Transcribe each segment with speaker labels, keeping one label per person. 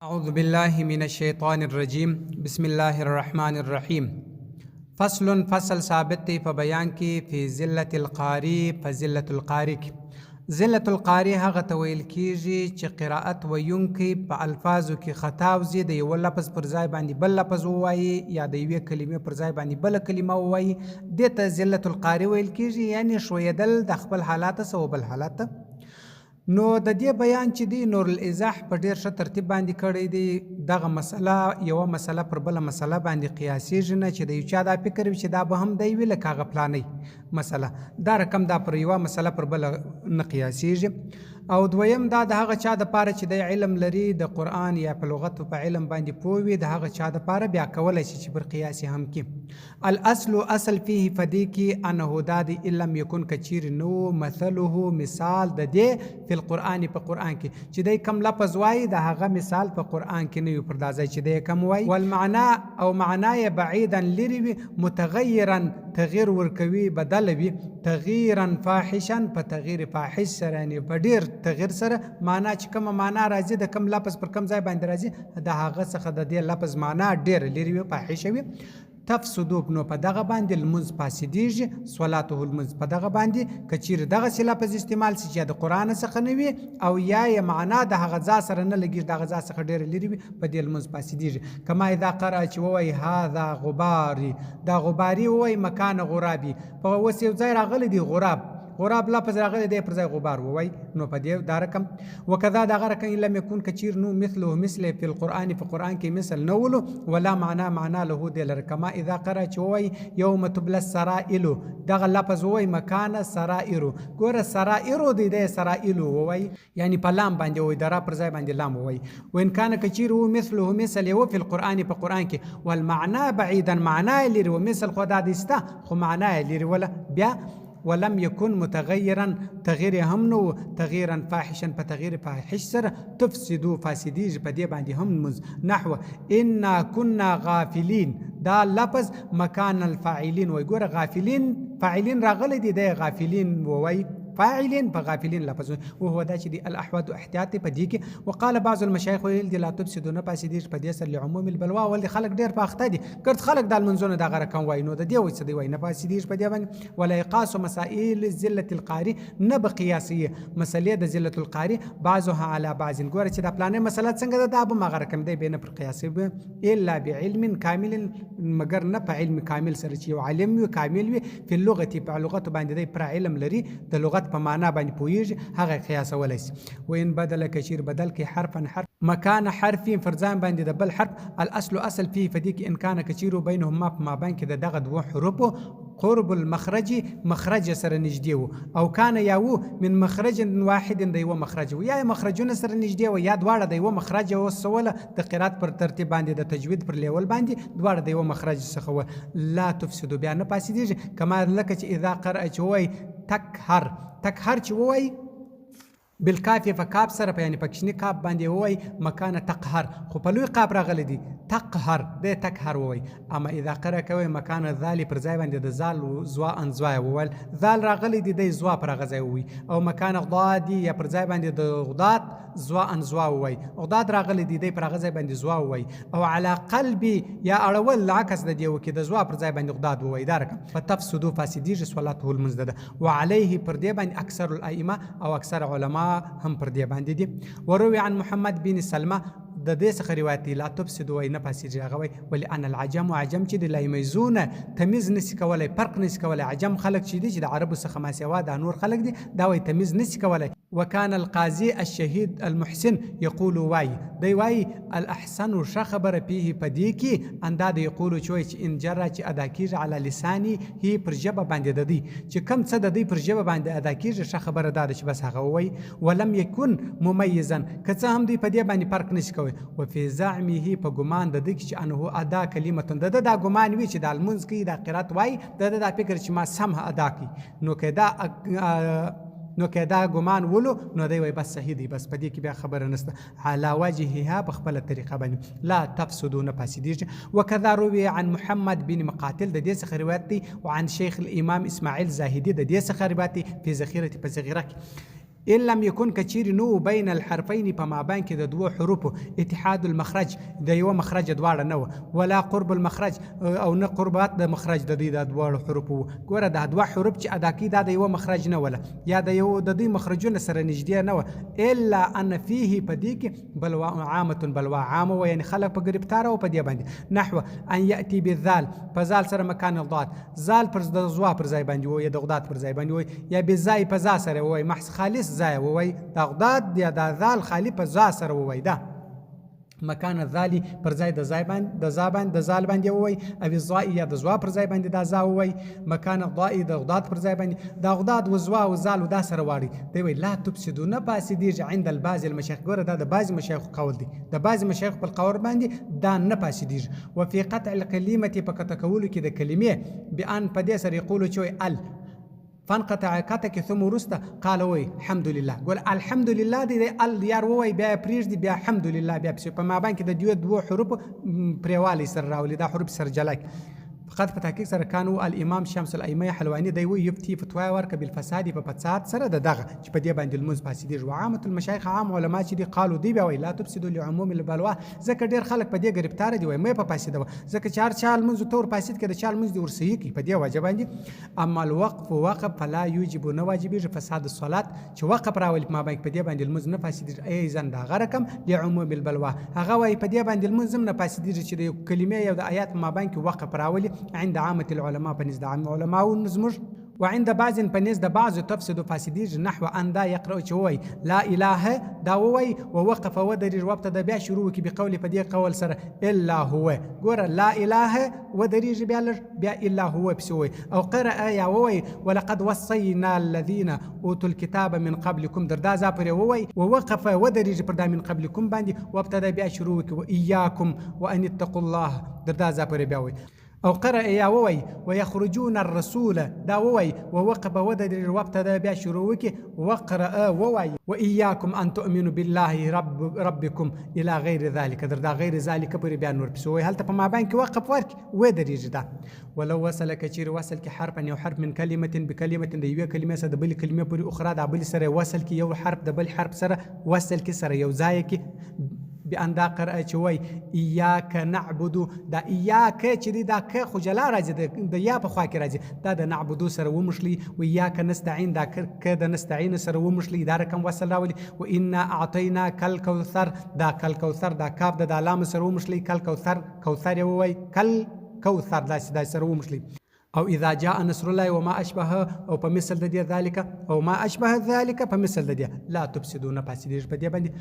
Speaker 1: اعوذ بالله من الشیطان الرجیم بسم الله الرحمن الرحیم فصل فصل ثابت دی په بیان کې فی ذلت القاری په ذلت القاری کې ذلت القاری هغه ته ویل کیږي چې قرائت ویونکی په الفاظو کې خطا وځي د یو لفظ پر ځای باندې بل لفظ ووایي یا د یوې کلمې پر ځای باندې بله کلمه ووایي دې ته ذلت القاری ویل کیږي یعنی ښویېدل د خپل حالت څخه بل حالت ته. نو د دې بیان چې دی نورالایضاح په ډېر ښه ترتیب باندې کړی دی. دغه مسله یوه مسله پر بله مسله باندې قیاسېږي نه چې د یو چا دا فکر وي چې دا به هم دی وي لکه هغه پلانۍ مسله، دا رقم دا پر یوه مسله پر بله نه قیاسېږي. او دویم دا د هغه چا دپاره چې دی علم لري د قرآن یا په لغت په علم باندې پوه وي د هغه چا دپاره بیا کولی شي چې پر قیاس یې هم کړي. الاصل اصل فيه په دې کې انه دا دی ان لم يكن که چیرې نه وو مثله مثال د دې فی القرآن په قرآن کې چې دی کوم لفظ وایي د هغه مثال په قرآن کې نه وي پر دا ځای چې دی کوم وایي والمعنا او معنا یې بعیدا لرې وي متغیرا تغییر ورکوي بدله وي تغییرا فاحشا په تغییر فاحش سره یعنی په ډیر تغییر سره معنا چې کومه معنا راځي د کوم لفظ پر کوم ځای باندې راځي د هغه څخه د دې لفظ معنا ډیره لرې وي فاحشه وي. تفسدو نو په دغه باندې لمونځ فاسدیږي، صلاته لمونځ په دغه باندې که چیرې دغسې لفظ استعمال شي چې یا د قرآن څخه نه وي او یا یې معنا د هغه ځا سره نه لګیږي د هغه ځا څخه ډیره لرې وي په دې لمونځ فاسدیږي. کما اذا قرأ چې ووایي هذا غباري دا غباري ووایي مکان غرابي په اوس یو ځای راغلی دی غراب غراب لفظ راغلی دی پر ځای غبار ووای نو په دې دا رقم وکذا دغه رقم ان لم يكن کچیر نو مثله مثل فی القرآن په قرآن کې مثل نه ولو ولا معنا معنا له دې لره کما اذا قرأ چې وای یوم تبل السرائل دغه لفظ وای مکان سرائر ګوره سرائر دی دی سرائل وای یعنی په لام باندې وای د را پر ځای باندې لام وای وان کان کچیر وو مثله مثل یو فی القرآن په قرآن کې والمعنا بعیدا معنا لري ومثل خو دا دسته خو معنا لري ولا بیا ولم یکن متغیرا تغیر یې هم نه وو تغیرا فاحشا په تغیر فاحش سره تفسدو فاسدیږي په دې باندې هم لمونځ نحو انا کنا غافلین دا لفظ مکان الفاعلین وای ګوره غافلین فاعلین راغلی دی دی غافلین وای فاعلین په غافلین لفظ او هو دا چې دی الاحوط احتیاط په دې کې وقال بعض المشایخ ویل دي لا تفسدو نه فاسدیږي په دې سره لعموم البلوا ول خلک ډیر په اخته دي ګرد خلک د لمونځونو دغه رقم وای نو د دې وای څه دی وای نه فاسدیږي په دې باندې ولا يقاس مسائل ذلة القاري نه به قياسي مسئلې د ذلة القاري بعضها على بعض ګوره چې دا پلانې مسئله څنګه ده دا به مغه رقم دی به نه پر قياسي به الا بعلم کامل مګر نه په علم کامل سره چې یو عالم وي کامل وي په لغت په لغت باندې دی پر علم لري د لغت په معنا باندې پوهیږي هغه قیاسولای شي وان بدل کشیر بدل کې حرفا حرف مکان حرف فرزان باندې د بل حرف الاصل اصل فيه فدې کې ان کان کچیرو بینهما په مابین کې د دغه دوه حروفو قرب المخرج مخرج یې سره نږدې وو او کان یا وو من مخرج واحد د یوه مخرج وو یا یې مخرجونه سره نږدې وه یا دواړه د یوه مخرج وسوله د قرات پر ترتیب باندې د تجوید پر لیول باندې دواړه د یوه مخرج څخه وه لا تفسدو بیا نه فاسدیږي کما لکه چې اذا قرأ چې ووایي تکهر تکهر چې ووایي بالکاف په کاف سره په یعنی په کوچني کاف باندې ووایي مکان تقهر خو په لوی قاف راغلی دی تقهر دی تقهر ووایي اما اذا قرأ کوي مکان ذال پر ځای باندې د زال زوا ان زوا وویل ذال راغلی دی دی زوا پر هغه ځای ووایي او مکان غضاد یا پر ځای باندې د غضاد زوا ان زوا ووایي غضاد راغلی دی دی پر هغه ځای باندې زوا ووایي او علی قلبي یا اړول عکس د دی وکي د زوا پر ځای باندې غضاد ووایي دا رقم فتفسدو فاسدیږي صلاته لمونځ ده وعليه پر دې باندې اکثر الائمه او اکثر علما هم پر دې باندې دي. وروي عن محمد بن سلمه د دې څخه روایت دی لا تفسدو وای نه فاسدیږي هغه وای ولې ان العجم عجم چې دی لا یمیزون تمیز نسی کولای فرق نسی کولای عجم خلک چې دي چې د عربو څخه ما سوا دا نور خلک دي دا وای تمیز نسی کولای. وکان القاضي الشهيد المحسن يقول وايي دی وايي الاحسن ښه خبره فيه په دې کې ان دا د يقول چې وايي چې ان جرا چې ادا کېږي علی لسانه پر ژبه باندې د دوی چې کوم څه د دوی پر ژبه باندې ادا کېږي ښه خبره دا ده چې بس هغه ووايي ولم يکن مميزا که څه هم دوی په دې باندې فرق نشي کوی وفي زعمه په ګمان د ده کې چې انه ادا کلمة د ده دا ګمان وي چې دا لمونځ کوي دا قرات وايي د ده دا فکر چې ما سمه ادا کړي نو که دا نو که دا ګمان ولو نو دی وای بس صحیح دی بس په دې کې بیا خبره نشته علی وجهها په خپل طریقه باندې لا تفسدو نه فاسدیږي. وکذا روی عن محمد بن مقاتل د دې څخه روایت دی وعن شیخ الامام اسماعیل زاهدی د دې څخه روایت دی په ذخیره په ذخیره کې. ان لم یکن که چیرې نه وو بین الحرفین په مابین کې د دوو حروفو اتحاد المخرج د یوه مخرج دواړه نه وو ولا قرب المخرج او نه قربات د مخرج د دوی د دواړو حروفو وو. ګوره دا دوه حروف چې ادا کوي دا د یوه مخرج نه وله یا د یو د دوی مخرجونه سره نږدې نه وه الا ان فیه په دې کې بلوا عامه بلوا عامه وه یعنې خلک په ګرفتار وو په دې باندې نحو ان یأتي بالذال په ذال سره مکان الضاد ذال پر د ضوا پر ځای باندې ووایي د غداد پر ځای باندې ووایي یا بزای په ذا سره ووایي محض خالص ځای ووایي دا غداد یا دا ذال خالي په ذا سره ووایي دا مکان الذال پر ځای د ځای باندې د ذا باندې د ذال باندې ووایي او الضاء یا د ضوا پر ځای باندې دا ذا ووایي مکان الضاء د غداد پر ځای باندې دا غداد و ضوا او ذال دا سره واړي دی وایي لا تفسدو نه فاسدېږي عند البعض المشایخ ګوره دا د بعضې مشایخو قول دی د بعضې مشایخو پر قول باندې دا نه فاسدېږي وفي قطع الکلمة په قطع کولو کې د کلمې بأن په دې سره یقولو چې وایي ال فانقطع قطع کې ثم وروسته قال وایي حمدلله ګوره الحمدلله دی دی ال یار ووایي بیا یې پرېږدي بیا حمدلله بیا پسې په مابین کې د دوی دوو حروفو پرېوالی سره راولي دا حروف سره جلا کړي فقط په تحقیق سره کانو الامام شمس الائمه حلواني دی وایي یفتي فتوا یې ورکړه بالفساد په فساد سره د دغه چې په دې باندې لمونځ فاسدېږي وعامة المشایخ عام علما چې دي قالو دوی بیا وایي لا تفسدو لعموم البلوا ځکه ډېر خلک په دې ګرفتاره دي وایي مه یې په فاسدوه ځکه چې هر چا لمونځ ته ور فاسد کړي د چا لمونځ دې ور صحیح کړي په دې وجه باندې اما الوقف وقف فلا یوجب نه واجبېږي فساد الصلات چې وقف راولي په مابین کې په دې باندې لمونځ نه فاسدېږي ایضا د هغه رقم لعموم البلوا هغه وایي په دې باندې لمونځ هم نه فاسدېږي چې د یو کلمې یو د آیات په مابین کې وقف راولي عند عامة العلماء په نزد عام علماو زموږ وعند بعض په نزد د بعضو تفسد فاسدېږي نحو ان دا یقرأ چې ووایي لا اله دا ووایي ووقف ودرېږي وابتدا بیا شروع وکړي بقول په دې قول سره الا هو ګوره لا اله ودرېږي بیا لږ بیا الا هو پسې ووایي او قرأ یا ووایي ولقد وصینا الذین اوتوا الکتاب من قبلکم در دا ځا پورې ووایي ووقف ودرېږي پر دا من قبلکم باندې وابتدا بیا شروع وکړي وایاکم وان اتقوا الله در دا ځا پورې بیا ووایي او قرأ یا ووایي ویخرجون الرسول دا ووایي ووقف ودرېږي وابتدا بیا شروع وکړي وقرأ ووایي وایاکم ان تؤمنوا بالله رب ربکم الی غیر ذلک در دا غیر ذلک پورې بیا نور پسې ووایي هلته په مابین کې وقف ورکړي ودرېږي دا ولو وصل که چیرې وصل کې حرفا یو حرف من کلمة بکلمة د یوې کلمې سره د بلې کلمې پورې اخرى دا بلې سره وصل کې یو حرف د بل حرف سره وصل کې سره یو ځای کې بأن دا قرأ چې وای ایاک نعبدو دا ایاک چې دی دا ک خو جلا راځي د یا په خوا کې راځي دا د نعبدو سره ومښلي و ایاک نستعین دا ک د نستعین سره ومښلي دا رقم وصل راولي و انا اعطینا کل کوثر دا کل کوثر دا کاف د لام سره ومښلي کل کوثر کوثر یې ووایي کل کوثر داسې داسې سره ومښلي او اذا جاء نصر الله وما اشبه او په مثل د دې ذالک او ما اشبه ذالک په مثل د دې لا تفسدون فاسدېږي په دې باندې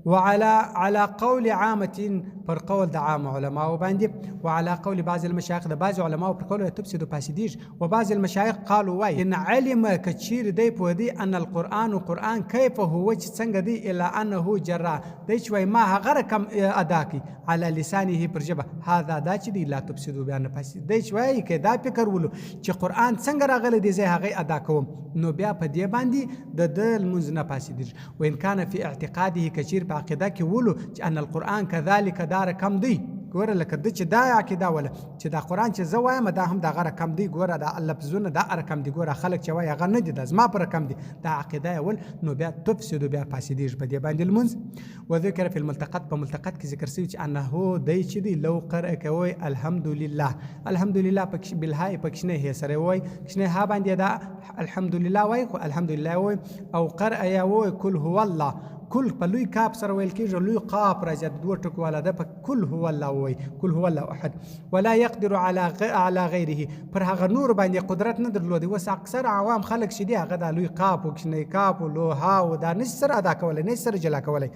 Speaker 1: وعلى على قول عامه پر قول د عام علماء باندې وعلى قول بعض المشايخ د بعض علماء پر قول تفسدو فاسدېږي وبعض المشايخ قالوا وای ان علم کچیر دی په دې ان القرآن قرآن کیف هو چې څنګه دی الا انه جرا دی چې وای ما هغه رقم ادا کی علی لسانه پر ژبه هذا دا چې دی لا تفسدو بیا نه فاسد دی چې وایي که دا فکر ولو چې قرآن څنګه راغلی دی زه هغه ادا کوم نو بیا په دې باندې د ده لمونځ نه فاسدېږي وان کان فی اعتقاده که چېرې په عقیده کې ولو چې ان القرآن کذلک دا رقم دی ګوره لکه د چې دا عقیده وله چې دا قرآن چې زه وایم دا هم دغه رقم دی ګوره دا لفظونه دا رقم دی ګوره خلک چې وایي هغه نه دي دا زما په رقم دي دا عقیده یې ول نو بیا تفسدو بیا فاسدېږي په دې باندې لمونځ وذکر فی الملتقط په ملتقط کې ذکر شوی چې انه دی چې دی لو قرأ کوي الحمدلله الحمدلله پکش بالها پکشنه هي سره وای کشنه ها باندې دا الحمدلله وای خو الحمدلله وای او قرأ یا وای کل هو الله کل په لوی کاف سره ویل کېږي لوی قاف راځي د دوه ټکو والا ده په کل هو الله وای کل هو الله احد ولا يقدر على على غيره پر هغه نور باندې قدرت نه درلود وس اکثر عوام خلک چې دي هغه د لوی قاف او کوچنی کاف او لوها او دا نشي سره ادا کولی نشي سره جلا کولی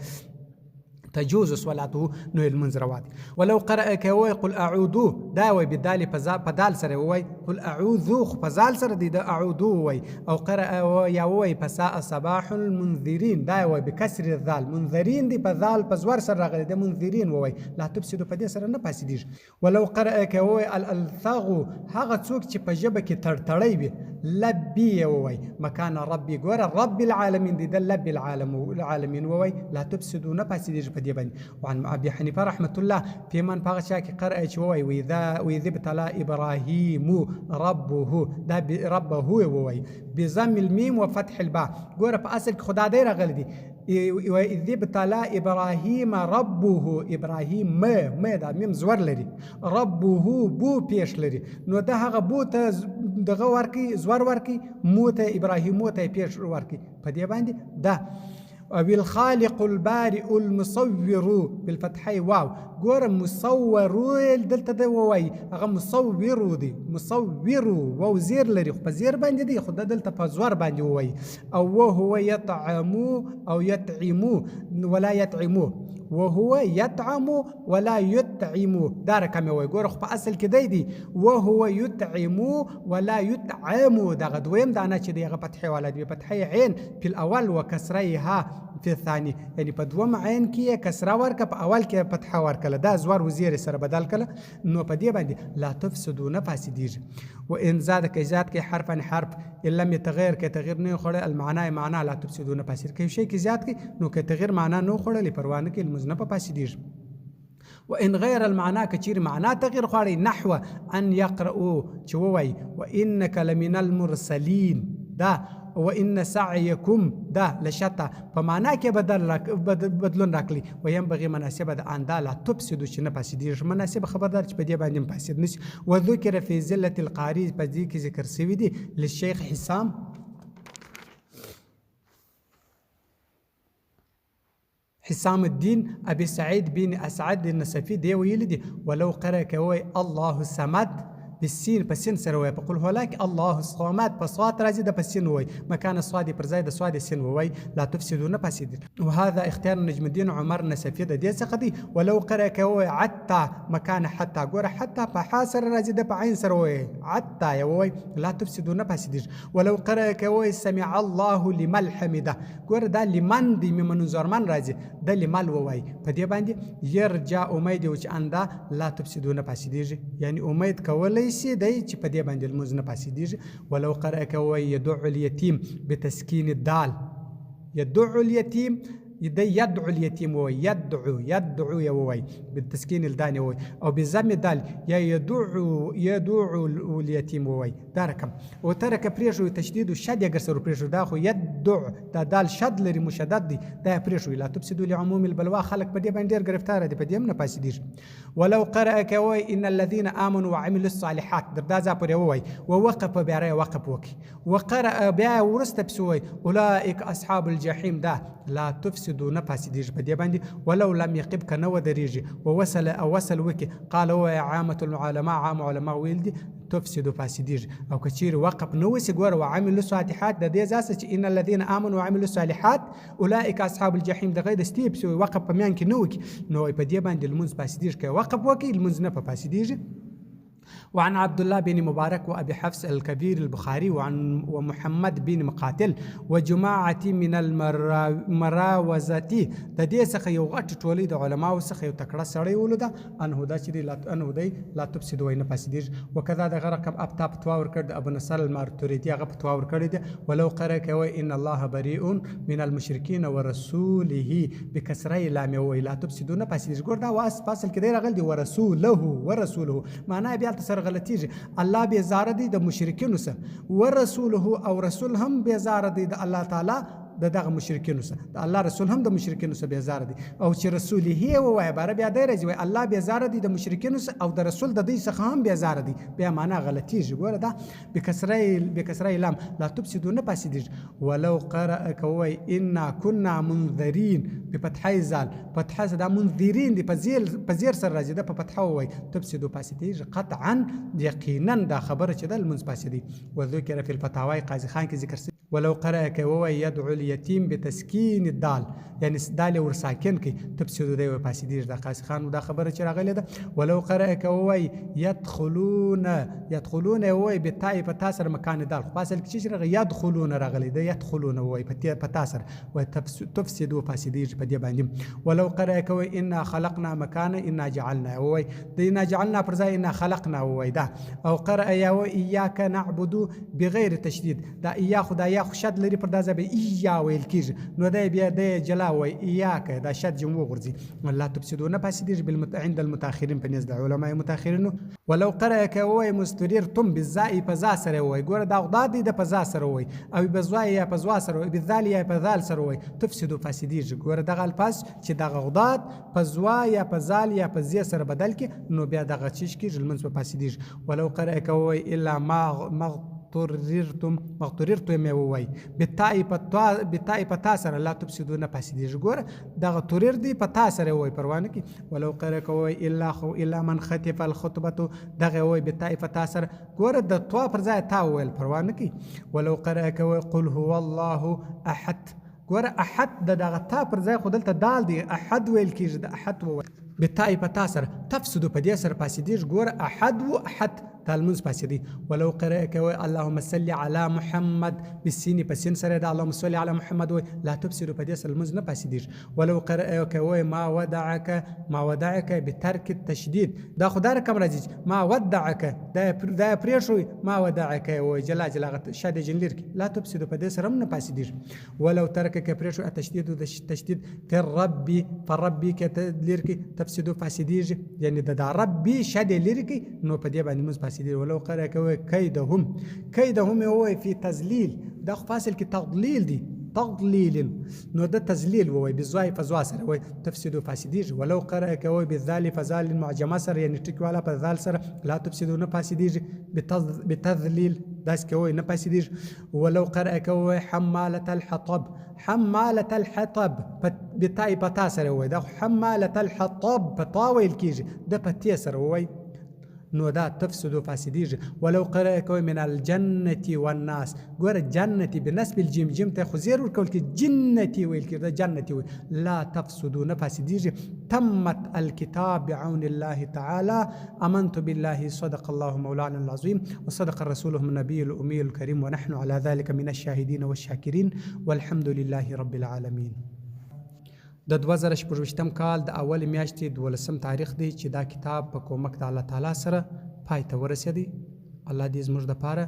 Speaker 1: تجوز صلاته نو المنز روا دي ولو قرأ که وای قل اعوذ دا وای بدال په دال سره وای قل اعوذ خو په زال سره دی د اعوذ وای او قرأ یا وای فساء صباح المنذرین دا وای بکسر الذال منذرین دی په ذال په زور سره راغلی د منذرین وای لا تفسدو په دې سره نه فاسدیږي ولو قرأ که ووایي الالثغ هغه څوک چې په ژبه کې تړتړی وي لبی یې ووایي مکان ربي ګوره رب العالمین دی د لبی العالم العالمین ووایي لا تفسدو نه فاسدېږي په دې باندې وعن ابي حنیفه رحمت الله فی من په هغه چا کې قرأ چې ووایي واذا واذ ابتلا ابراهیم ربه، دا ربه ووایي بضم المیم وفتح الباء. ګوره په اصل کې خدا دی راغلی دی، واذ ابتلا ابراهیم ربه، ابراهیم م دا میم زور لري، ربه بو پیش لري، نو د هغه بو ته دغه ورکی زور ورکی، مو ته ابراهیم ته پیش ورکی په دې باندې دا. او الخالق البارئ المصور بالفتحې واو. ګوره مصور دلته دی ووایي، هغه مصور دی، مصور واو زیر لري، خو په زیر باندې دی، خو دلته په زور باندې ووایي. او وهو يطعم او يطعم ولا يطعم، وهو يطعم ولا يطعم، دا رقم وایي. ګوره خو په اصل کې دی دی وهو يطعم ولا يطعم، دغه دویم دانه چې دی هغه فتحې والا دی، فتحې عین په الاول وکسرها في الثاني، یعنی په دوم عین کې یې کسره ورکړه، په اول کې فتحه ورکړه، دا زور و زیر سره بدل کړه، نو په دې باندې لا تفسدو نه فاسدېږي. وان زاد که زیات کې حرفا حرف ان لم يتغير که تغییر نه خوړل المعنى معنا لا تفسدو نه فاسد، که شی کې زیات کې نو که تغییر معنا نه خوړلې پروا نه کوي، لمونځ نه په فاسدېږي. وإن غير المعنى كثير معنى تغيير خواړي، نحو أن يقرأوا چې ووایي وإنك لمن المرسلين، دا وإن سعيكم دا لشتا، په معنا کې بدل بدلون راکړي. وينبغي مناسبه د ان دا لا تفسدو چې نه فاسدېږي، مناسبه خبردار چې په دې باندې فاسد نشي. وذکر في زلة القاري، په دې کې ذکر شوي دي للشيخ حسام حسام الدین ابي سعید بن اسعد النسفي دی ویلي دي ولو قرأ که ووایي الله الصمد بالسین، په سین سره ووایي، په قل هو الله کې الله الصمد په صاد راځي، د په سین ووایي، مکان الصاد پر ځای د صاد سین ووایي، لا تفسدو نه فاسدېږي. وهذا اختیار نجم الدین عمر نسفي د دې څخه دی. ولو قرأ که ووایي عتا مکان حتی، ګوره حتی په حا سره راځي، د په عین سره ووایي عتا یې ووایي، لا تفسدو نه فاسدېږي. ولو قرأ که ووایي سمع الله لمن حمده، ګوره دا لمن دی، میمن زرمن راځي، د لمل ووایي، په دې باندې یرجا امید یو چې اندا لا تفسدو نه فاسدېږي، یعنی امید کولی شي دی چې په دې باندې لمونځ نه فاسدېږي. ولو قرأ که ووایي یدع الیتیم بتسکین الدال، یدع الیتیم د يدعو اليتيم ووایي، يدعو يدعو یې ووایي بالتسکین الدال یې ووایي، او بضم الدال یا يدعو يدعو اليتيم ووایي، دا رقم. او ترک پرېښوي تشدید شد یې ګرسره پرېښوي، دا خو يدع دا دال شد لري مشدد دی، دا یې پرېښوي. لا تفسدو لعموم البلوا، خلک په دې باندې ډېر ګرفتاره دي، په دې هم نه فاسدېږي. ولو قرأ که ووایي ان الذين آمنوا وعملوا الصالحات، در دا ځای پورې ووایي، ووقف بیا یې وقف وکړي، وقرأ بیا وروسته پسې ووایي اولئک اصحاب الجحیم، دا لا تفسدو نه فاسدېږي په دې باندې. ولو لم يقب که نه ودرېږي، ووصل او وصل وکړي، قال ووایي عامة العلماء، عام علما ویل دي تفسدو فاسدېږي. او که چیرې وقف نه وسي، ګوره وعملوا الصالحات د دې ځای څخه چې ان الذين آمنوا وعملوا الصالحات اولئک اصحاب الجحیم، دغه د ستې پسې وقف په میان کې نه وکړي، نو په دې باندې لمونځ فاسدېږي. که وقف وکړي لمونځ نه په فاسدېږي. وعن عبد الله بن مبارك وأبي حفص الكبير البخاري وعن ومحمد بن مقاتل وجماعة من المراوزة، د دې څخه یو غټ ټولۍ د علماو څخه یو تکړه سړی ولوده، انه دا چې دی انه دی لا تفسد وای نه فاسدېږي. وکذا دغه رقم ابتا فتوا ورکړ د ابو نصر الماتریدي، هغه فتوا ورکړې ده. ولو قرأ که وایي ان الله بريء من المشرکین ورسوله بکسره لام وایي لا تفسدو نه فاسدېږي. ګور دا واس په اصل کې دی راغلی دی ورسوله، ورسوله معنا بیا هلته سره غلطیږي، الله بېزاره دی د مشرکینو څخه، ورسوله او رسول هم بېزاره دی د الله تعالی د دغه مشرکینو څخه، د الله رسول هم د مشرکینو څخه بېزاره دی. او چې رسوله یې ووایه باره بیا دی راځي وایي الله بېزاره دی د مشرکینو څخه او د رسول د دوی څخه هم بېزاره دی، بیا معنا غلطیږي. ګوره دا بکسره لام لا تفسدو نه فاسدېږي. ولو قرأ که ووایي انا كنا منذرین بفتحه زال، فتحه دا منذرین دی په زیر سره راځي، دا په فتحه ووایي تفسدو فاسدېږي قطعا یقینا دا خبره چې ده لمونځ فاسدوي. وذکر فی الفتاوی قاضي خان کې ذکر شوی ولو قرأ که ووایي يدعو اليتيم بتسکین الدال، یعنی دال یې ور ساکن کړي تفسدو دی وایي فاسدېږي. دا قاضي خان دا خبره چې راغلې ده. ولو قرأ که ووایي يدخلون، يدخلون یې ووایي بتاء په تا سره مکان دال، خو په اصل کې چې راغلی يدخلون راغلی دی، يدخلون ووایي په تا سره وایي تفسدو فاسدېږي په دې باندې. ولو قرأ که ووایي انا خلقنا مکان انا جعلنا ووایي، د انا جعلنا پر ځای انا خلقنا ووایي دا. او قرأ یا ووایي ایاک نعبد بغیر تشدید، دا ایا خو دا یا خو شد لري پر دا ځای به ایا ویل کیږي، نو دی بیا دی جلا وای ایاک، دا شد جیم وغورځي. لا تفسدو نه فاسدیږي بالمت عند المتأخرین، په نزد د علماء متأخرینو. ولو قرأ که وای مستریرتم بالزاء، په زا سره وای، ګوره دا غدا دی، د په زا سره وای، او بزوا یا په زوا سره وای، بالذال یا په ذال سره وای، تفسدو فاسدیږي. ګوره دغه الفاظ چې دغه غداد په زوا یا په زال یا په زی سره بدل کې، نو بیا دغه چیش کیږي، لمونځ په فاسدیږي. ولو قرأ که وای الا ما مغتررتم، مغتررتم یې ووای بالتاء په تا، بالتاء په تا سره، لا تفسدو نه فاسدیږي. ګوره دغه تریر دی، په تا سره وای، پروا نه کی. ولو قرأ که وای الا خو الا من خطف الخطبه، دغه وای بالتاء په تا سره، ګوره د توا پر ځای تا ویل، پروا نه کی. ولو قرأ که وای قل هو الله احد، ګوره احد د دغه تا پر ځای خو دلته دال دی، احد ویل کیږي، د احد وویل بالتاء په تا سره، تفسدو په دې سره فاسدیږي. ګوره احد و احد دا لمونځ فاسدی. ولو قرأ که وای اللهم صل علی محمد بالسین، په سین سره د اللهم صل علی محمد وای، لا تفسدو په دې سره لمونځ نه فاسدیږي. ولو قرأ که وای ما ودعک، ما ودعک بترک التشدید، دا خو دا رقم راځي ما ودعک، دا پرېښوی ما ودعک وای جلا جلا شد جن لیر کی، لا تفسدو په دې سره هم نه فاسدیږي. ولو ترک که پرېښوی التشدید، د تشدید فی فربی که لیر کی، تفسدو فاسدیږي، یعنی د دا ربی شد لیر کی، نو په دې باندې لمونځ فاسدیږي. ولو قرأ که وای کیدهم، کیدهم وای فی تذلیل، دا خو فاصل کې تضلیل دی، تضلیل، نو د تذلیل وای بزوای فزوا سره وای، تفسدو فاسدیږي. ولو قرأ که وای بالذال فزال المعجمه سره، یعنی ټکی والا په ذال سره، لا تفسدو نه فاسدیږي، بتذلیل داس که وای نه فاسدیږي. ولو قرأ که وای حمالة الحطب، حمالة الحطب بتاء په تا سره وای، دا حمالة الحطب په تا ویل کیږي، د په تی سره وای، نو دا تفسدو فاسدیږي. ولو قرأ که وای من الجنة والناس، ګوره جنتي بنسب الجيم، جيم ته خو زیر ورکول کې جنتي ویل کېږي، دا جنتي وای، لا تفسدو نه فاسدیږي. تمت الكتاب بعون الله تعالى، امنت بالله، صدق الله مولانا العظيم وصدق رسوله النبي الأمي الكريم، ونحن على ذلك من الشاهدين والشاكرين، والحمد لله رب العالمين. د 2026 کال د اولې میاشتې 12 تاریخ دی چې دا کتاب په کومک د الله تعالی سره پای ته ورسېدی. الله دې زموږ دپاره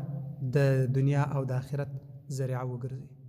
Speaker 1: د دنیا او د آخرت ذریعه وګرځي.